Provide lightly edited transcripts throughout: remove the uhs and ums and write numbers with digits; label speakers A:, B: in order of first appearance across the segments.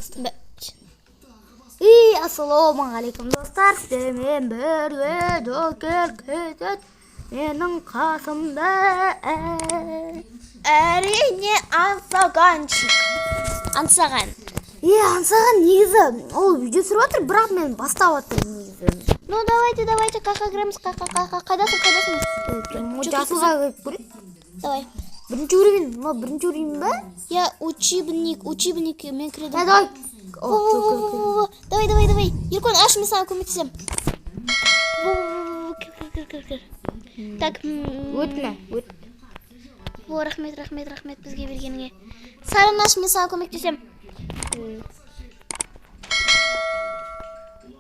A: Баста. И ассалаумағалейкум, достар, сіздермен бірге Джокер кетеді. Менің қасымда
B: Әрине, Ансағанчик. Ансаған.
A: Е, Ансаған негізі ол видео түсіріп жатыр, бірақ мен бастап жатырмын негізі.
B: Ну, давайте, давайте, қақа кіреміз, қақа, қақа, қайдасың, қайдасың?
A: Жасылға кіріп көрейік.
B: Давай.
A: Бірінші уровень, мынау бірінші уровень ба?
B: Я учебник, учебник, мен кіредім.
A: Ә, давай.
B: Во, во, во, во, во. Давай, давай, давай. Еркон, аш, мен саған көмектесемін. Во, во, во, во, кір, кір, кір, кір, кір. Так,
A: Өтме, өт.
B: Во, рахмет, рахмет, рахмет бізге бергеніңе. Сарын аш, мен саған көмектесемін.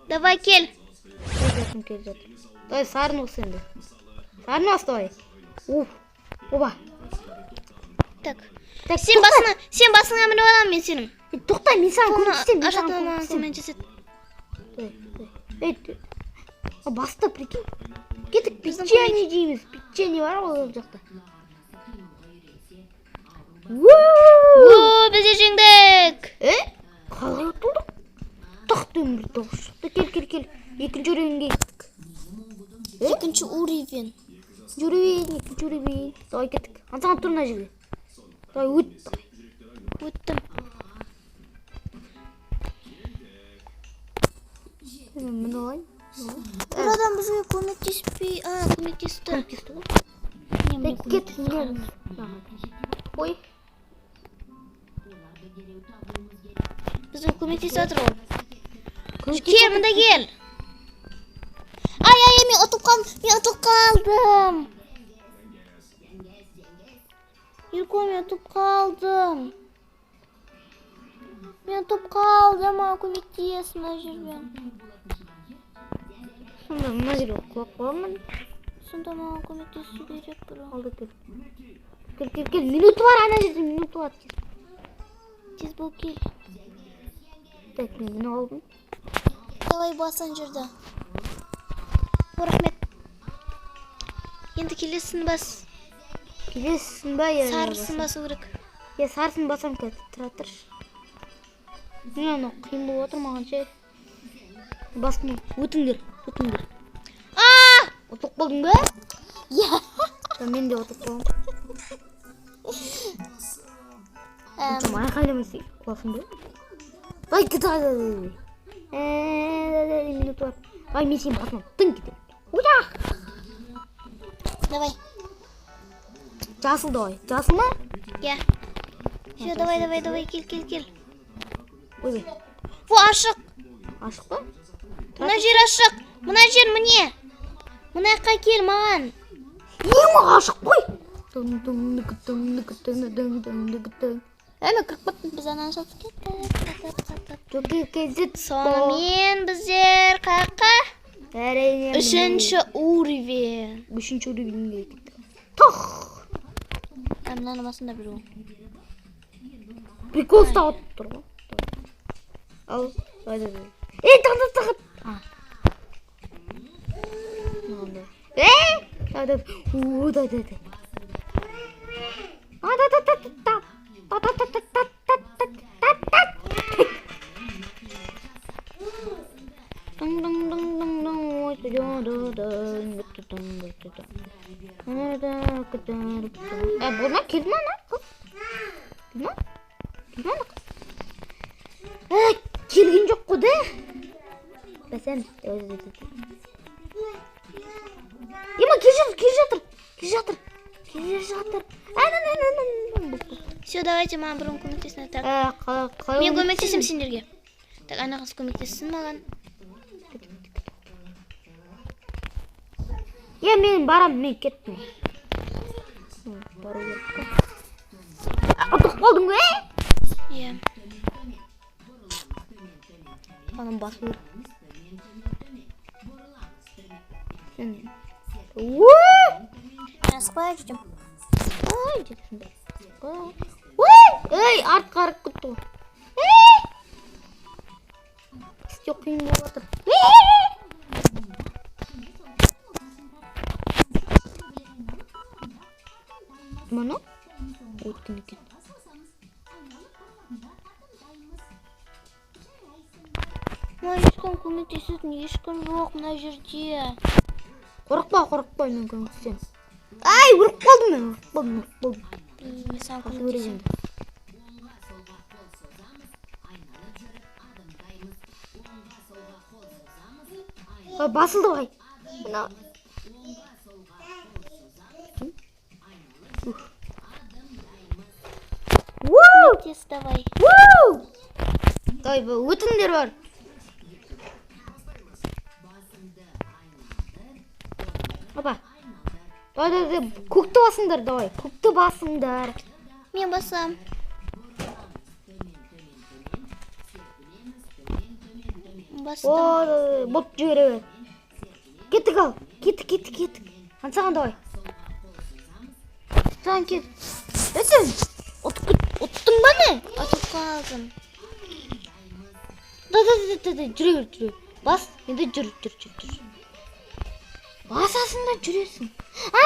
B: Давай, кел.
A: Келе жатырмын, келе жатырмын. Давай, сарын осы енді. Сарын бас, давай. Уф, оба.
B: Так.
A: Так,
B: Сен басыңа, сен басыңа мініп аламын мен сенің.
A: Е, тоқта, мен саған көмектесемін, мен саған
B: Ашатын
A: көмектесемін.
B: көмектеседі.
A: Давай, давай. Ей, а, басты, прикинь. Кеттік,
B: Біздің
A: печенье жейміз. Печенье бар ғой ол жақта. Ууу!
B: О, біз де жеңдік.
A: Е, қалай ұтылдық? Тақ деген бір дауыс шықты. Кел, кел, кел. Екінші уровеньге кеттік.
B: Екінші уровень.
A: Екінші уровень, екінші уровень. Давай, кеттік. Ансаған, тұр мына жерге. Давай, өт, давай.
B: Өттім.
A: Мен мініп алайын.
B: Бір адам бізге көмектеспей, а, көмектесті.
A: Көмектесті ғой.
B: Не, міне
A: Так, кет,
B: көмектесті.
A: міне. Ой,
B: Бізге көмектесіп жатыр ғой.
A: көмектесіп
B: Кел, мында кел. Ай, ай, ай, мен ұтылып қалдым. Мен ұтылып қалдым. Ерко, мен ұтылып қалдым. Мен ұтылып қалдым, маған көмектес мына жерден.
A: Сонда мына жерге құлап қаламын.
B: Сонда маған көмектесу керек біреу.
A: Алды, кел. Кел, кел, кел. Минуты бар ана жерде, минуты бар.
B: Тез бол, кел.
A: Так, мен мініп алдым.
B: Давай, бас ана жерді. О, рахмет. Енді келесін бас.
A: Келесің ба? Я,
B: Сарысын басу керек.
A: Я сарысын басам қазір, тұра тұршы. Міне, анау қиын болып отыр маған ше. Бастым, өтіңдер, өтіңдер.
B: А!
A: Ұтылып қалдың ба?
B: Я.
A: Да, мен де ұтылып қалдым. Айқайламай құласың ба? Давай, кет, давай, давай, давай. Давай, минут бар. Давай, мен сенің басыңа тың кетемін. Уя!
B: Давай.
A: Жасыл, давай. Жасыл ма?
B: Я. Все, давай, давай, давай, кел, кел, кел.
A: Ойбай,
B: Во, ашық.
A: Ашық па?
B: Мына жер ашық. Мына жер міне. Мына жаққа кел маған.
A: Ема, ашық қой. Дың дың дың дың дың дың дың дың дың. Әне, кіріп кеттім.
B: Біз ананы шалып кеттік. Қатып, қатып.
A: Джокер кезет.
B: Сонымен біздер қаяққа?
A: Әрине.
B: Үшінші уровень.
A: Үшінші уровеньге кеттік. Тох!
B: А, мынаның басында біреу.
A: Прикол ұстап тұр ғой. Ал, давай, давай, давай. Ей, тақ, тақ, тақ. А. Мынандай. Ей! Давай, давай. О, давай, давай, давай. А, да, да, да, да, да. Да, да, да, да, да, да, да, да, да. Дың, дың, дың, дың, дың, ой, да, да, да, да, да, да, да, да. Да, да, да, да. Ә, болды ма? Келді ма ана қыз? Келді ма? Келді ма ана қыз? Ә, келген жоқ қой да? Бәсәм. Ема, келе жатыр, келе жатыр, келе жатыр, келе жатыр. Ән, ән, ән, ән, ән.
B: Все, давайте, маған бұрын көмектесін. Так.
A: Ә, қалай
B: Мен көмектесемін сендерге. Так, ана қыз көмектессін маған.
A: Е, мен барам, мен кеттім. Бару керек қой. А, ұтылып қалдың ба?
B: Иә.
A: Ананы басу керек. Сен. Ууу!
B: Мен асықпай жүрмін.
A: Ай, жетесің бе? Ой! Ей, артқа қарап кетті ғой. Ей! Істеу қиын болып жатыр. Ей! Мына? Өткен екен.
B: Маған ешкім көмектесетін ешкім жоқ мына жерде.
A: Қорықпа, қорықпа, мен көмектесемін. Ай, өліп қалдым мен, өліп қалдым, өліп қалдым.
B: Блин, мен саған
A: Басу керек
B: көмектесемін.
A: енді. Ой, басылды ғой. Мына. Ух. Уу!
B: Көмектес давай.
A: Уу! Давай, өтіңдер бар. Опа. Давай, давай, давай, көкті басыңдар, давай. Көкті басыңдар.
B: Мен басам. Бастым.
A: О, боп жібере бер. Кеттік ал. Кеттік, кеттік, кеттік. Ансаған давай. Саған кет. Е, сен ұтып ұттың ба не?
B: Ұтып қалдым.
A: Да, да, да, да, да, жүре бер, жүре бер. Бас, енді жүр, жүр, жүр, жүр. Басасың да жүресің. А,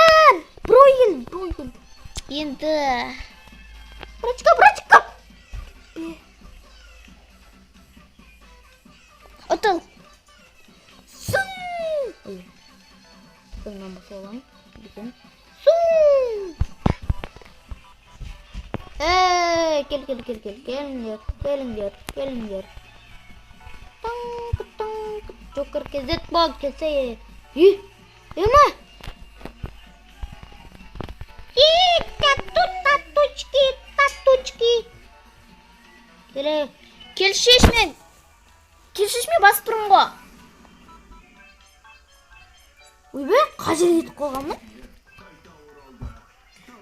A: біреу келді, біреу келді.
B: Енді.
A: Братчика, братчика.
B: Ұтыл.
A: Сың. Ой. Мынаны басып алайын. Бүйтемін. Сың. Ей, кел, кел, кел, кел, келіңдер, келіңдер, келіңдер. Таң, таң, Джокер кезет бол, келсе. Үй, ема. И, тату, татучки, татучки. Келе.
B: Келшеш мен. Келшеш, мен басып тұрмын ғой.
A: Ойбай, қай жерге кетіп қалғанмын?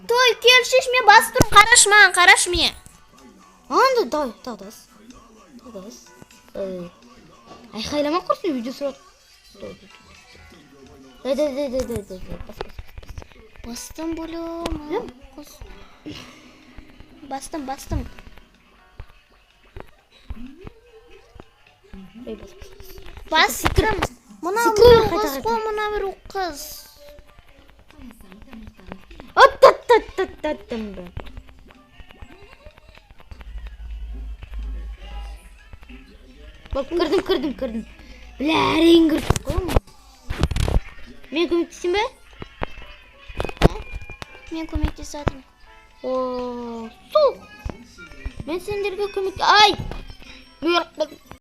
B: Той, келшеш, мен басып тұрмын. Қарашы маған, қарашы мен.
A: Анда, давай, тағы да бас. Тағы да бас. Айқайлама құрсын, видео сұрады. Давай, давай, давай, давай, давай, давай, бас, бас, бас.
B: Бастым, бөлім. Бастым, бастым.
A: Ей, бас, бас, бас.
B: Бастым. Мына
A: Секіре бер,
B: біреу
A: қайта,
B: қыз
A: қайта.
B: қой, мына біреу қыз.
A: От, от, от, от, от, от. Бak, кірдім, кірдім, кірдім. Бля, әрең кірдік қой. Мен көмектесейін бе?
B: Мен көмектесіп жатырмын.
A: О, су. Мен сендерге көмек... Ай! Мен өліп қалдым.